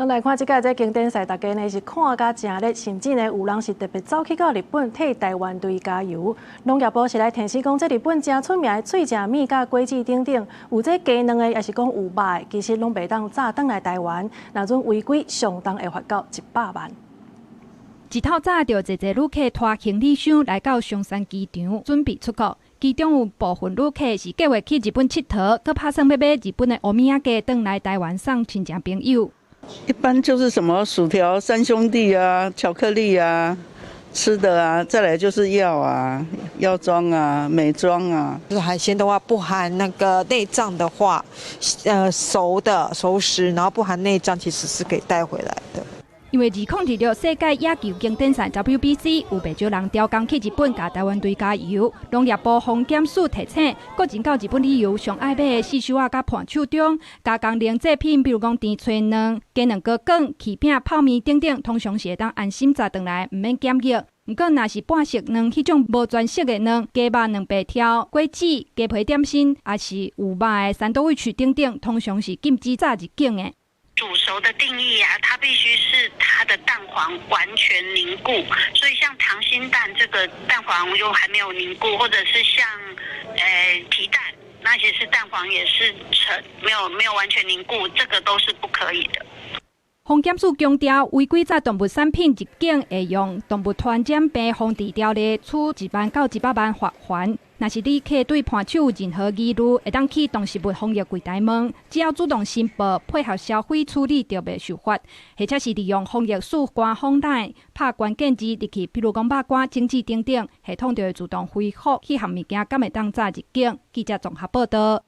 來看這屆這經典賽，大家呢是看甲誠熱，甚至呢有人是特別走去到日本替台灣隊加油。農業部是來提醒講，這日本誠出名的脆食麵佮果子等等，有這雞卵的，抑是講有肉的，其實攏袂當炸轉來台灣，若準違規，上重會罰到100萬。一透早就濟濟旅客拖行李箱來到松山機場，準備出國。其中有部分旅客是計劃去日本𨑨迌，閣拍算欲買日本的おみやげ轉來台灣送親戚朋友。一般就是什麼薯條、三兄弟啊、巧克力啊、吃的啊，再來就是藥啊、藥妝啊、美妝啊。就是海鮮的話，不含那個內臟的話，熟的熟食，然後不含內臟，其實是可以帶回來的。因為2026世界野球經典賽 WBC 有袂少人刁工去日本共台灣隊加油。農業部防檢署提醒，國人到日本旅遊上愛買的四手仔佮伴手中，加工奶製品，比如講甜炊卵、雞卵糕卷、起餅、泡麵等等，通常是會當安心載轉來，毋免檢疫。毋過，若是半熟卵彼種無全熟的卵、雞肉卵白條、果子、雞皮點心，抑是有肉的三多味等等，通常是禁止載入境的。煮熟的定義啊，它必須是它的蛋黃完全凝固，所以像溏心蛋這個蛋黃又還沒有凝固，或者是像皮蛋，那些是蛋黃也是成沒有完全凝固，這個都是不可以的。防檢署強調，違規載動物產品入境，會用動物傳染病防治條例處1萬到100萬罰鍰。若是旅客對伴手有任何疑慮，會當去動植物防疫櫃台問，只要主動申報，配合銷毀處理，就袂受罰。或者是利用防疫署官方 LINE 拍關鍵字入去，比如講肉乾、種子等等，系統就會自動回覆彼項物件敢會當載入境。記者綜合報道。